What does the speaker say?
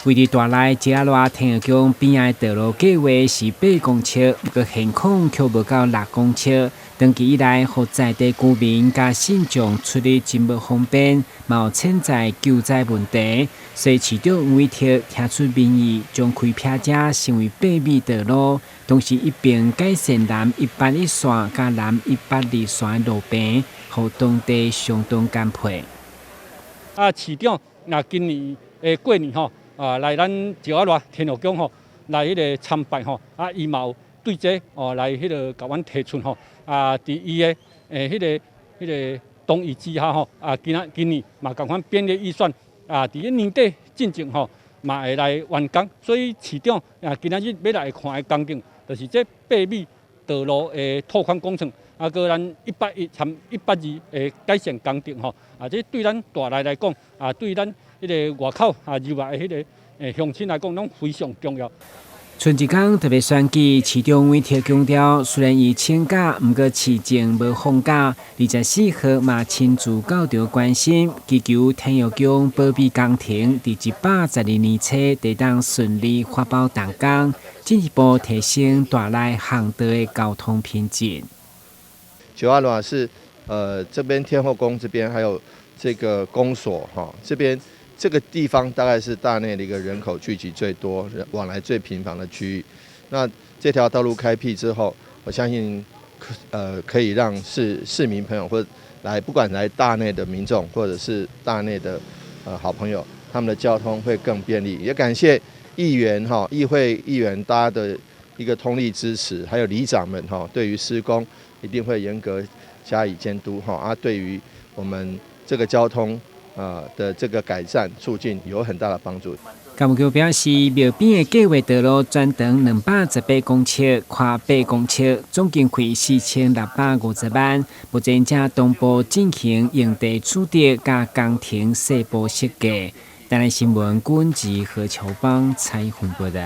位佇大內石仔熱天后宮邊仔的道路計畫是8公尺，不過現況卻無夠6公尺。長期以來，予在地居民佮信眾出入真無方便，嘛有潛在救災問題。所以市長黃偉哲聽取民意，將開闢遮成為8米道路，同時一併改善南181線佮南182線的路坪，予當地相當感佩。啊，市長若今年的過年吼，啊，來咱石仔熱天后宮吼，來彼个參拜吼，啊，伊嘛有對這哦來彼个共阮提出吼，啊，佇伊的彼个同意之下吼，啊，今仔今年嘛仝款編列預算，啊，佇咧年底進前吼，嘛會來完工。所以市長啊，今仔日欲來看的工程，就是這8米道路的拓寬工程，啊，閣咱181參182的改善工程吼，啊，這對咱大內來講，啊，對咱彼个外口啊入來的彼个鄉親來講，攏非常重要。春一工特別選舉，市長偉哲強調，雖然伊請假，毋過市政無放假。24號嘛親自到場關心，祈求天后宮保美工程佇112年初得當順利發包動工，進一步提升大內巷道的交通品質。石仔熱是這邊天后宮這邊還有這個公所哈，這邊。這個地方大概是大內的一個人口聚集最多、往來最頻繁的區域。那這條道路開闢之後，我相信可以讓市民朋友或來不管來大內的民眾，或者是大內的好朋友，他們的交通會更便利。也感謝議員哈，議會議員大家的一個通力支持，還有里長們哈，對於施工一定會嚴格加以監督哈。啊，對於我們這個交通的這個改善促進有很大的幫助。幹部局表示，廟邊的計畫道路全長218公尺，寬8公尺，總經費4650萬。目前正同步進行用地取得佮工程細部設計。台南新聞君慈何秋邦採訪報道。